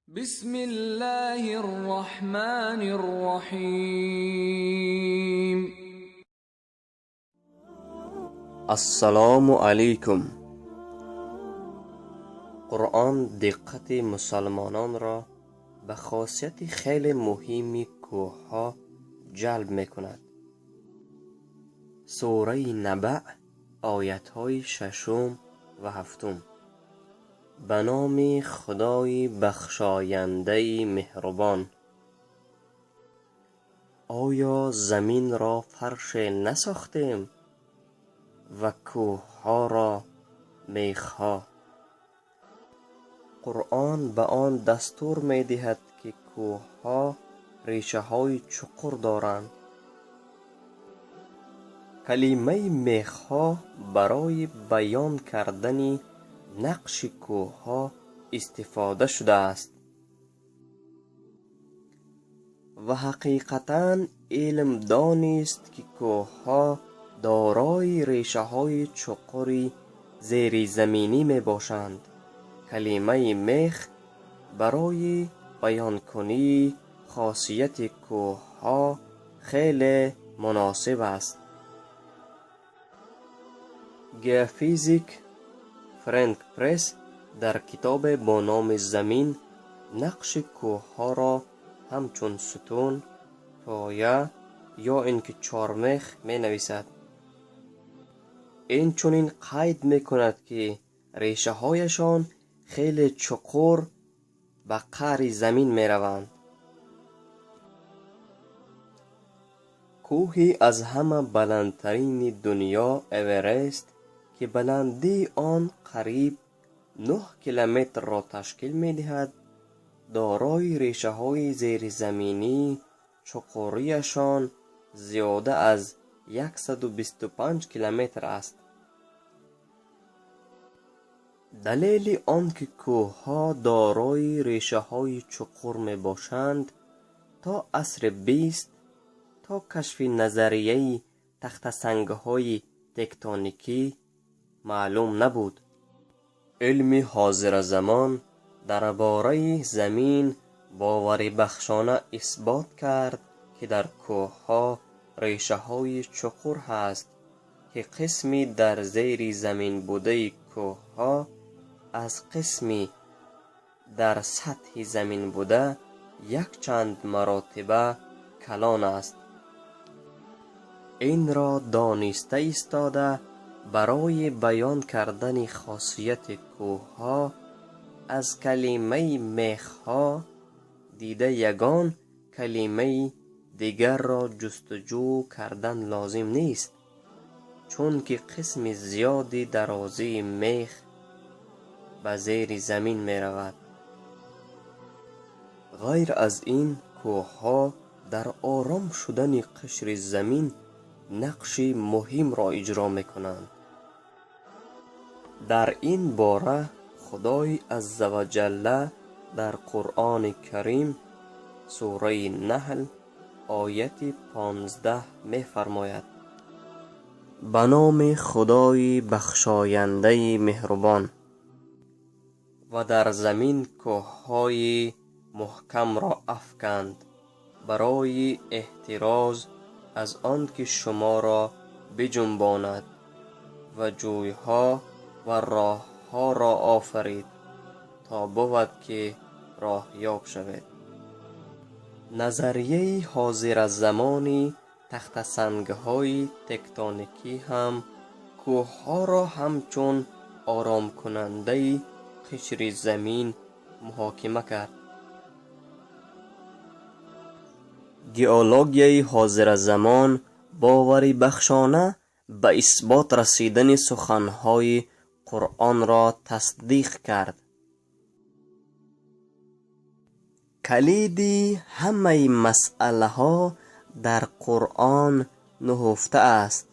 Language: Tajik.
بسم الله الرحمن الرحيم. Ассалому алайкум. Қуръон диққати мусалмононро ба хосияти хеле муҳими кӯҳҳо ҷалб мекунад. Сураи Набаъ, оятҳои шашум ва ҳафтум. Ба номи Худои бахшояндаи меҳрубон. Оё заминро фарше насохтем ва кӯҳҳоро мехҳо? Қуръон ба он дастур медиҳад, ки кӯҳҳо решаҳои чуқур доранд. Калимаи мехҳо барои баён кардани нақши кӯҳҳо истифода шудааст. Ва ҳақиқатан илм донист, ки кӯҳҳо дорои решаҳои чуқури зеризаминӣ мебошанд. Калимаи мех барои баёнкунии хосияти кӯҳҳо хеле муносиб аст. Геофизик Фрэнк Пресс дар китобе бо номи «Замин» нақши кӯҳҳоро ҳамчун сутун, поя ё ин ки чормех менависад. Инчунин қайд мекунад, ки решаҳояшон хеле чуқур ба қаъри замин мераванд. Кӯҳи аз ҳама баландтарини дунё Эверест, ки баландии он қариб 9 километрро ташкил медиҳад, дорои решаҳои зеризаминии чуқурияшон зиёда аз 125 километр аст. Далели он ки кӯҳҳо дорои решаҳои чуқур мебошанд, то асри бист, то кашфи назарияи тахтасангҳои тектоникӣ маълум набуд. Илми ҳозиразамон дар бораи замин боварибахшона исбот кард, ки дар кӯҳҳо решаҳои чуқур ҳаст, ки қисми дар зери замин будаи кӯҳҳо аз қисми дар сатҳи замин буда якчанд маротиба калон аст. Инро дониста истода, барои баён кардани хосияти кӯҳҳо аз калимаи мехҳо дида ягон калимаи дигарро ҷустуҷӯ кардан лозим нест, чунки қисми зиёди дарозии мех ба зери замин меравад. Ғайр аз ин, кӯҳҳо дар ором шудани қишри замин нақши муҳимро иҷро мекунанд. Дар ин бора Худои аззаваҷалла дар Қуръони Карим, сураи Наҳл, ояти 15 мефармояд: Ба номи Худои бахшояндаи меҳрубон. Ва дар замин кӯҳҳои муҳкамро афканд барои эҳтироз аз он ки шуморо биҷунбонад, ва ҷӯйҳо ва роҳҳоро офарид, то бувад ки роҳёб шавед. Назарияи ҳозиразамони тахтасангҳои тектоникӣ ҳам кӯҳҳоро ҳамчун оромкунандаи қишри замин муҳокима кард. Геологияи ҳозиразамон боварибахшона ба исбот расидани суханҳои Қуръонро тасдиқ кард. Калиди ҳамаи масъалаҳо дар Қуръон нуҳуфта аст.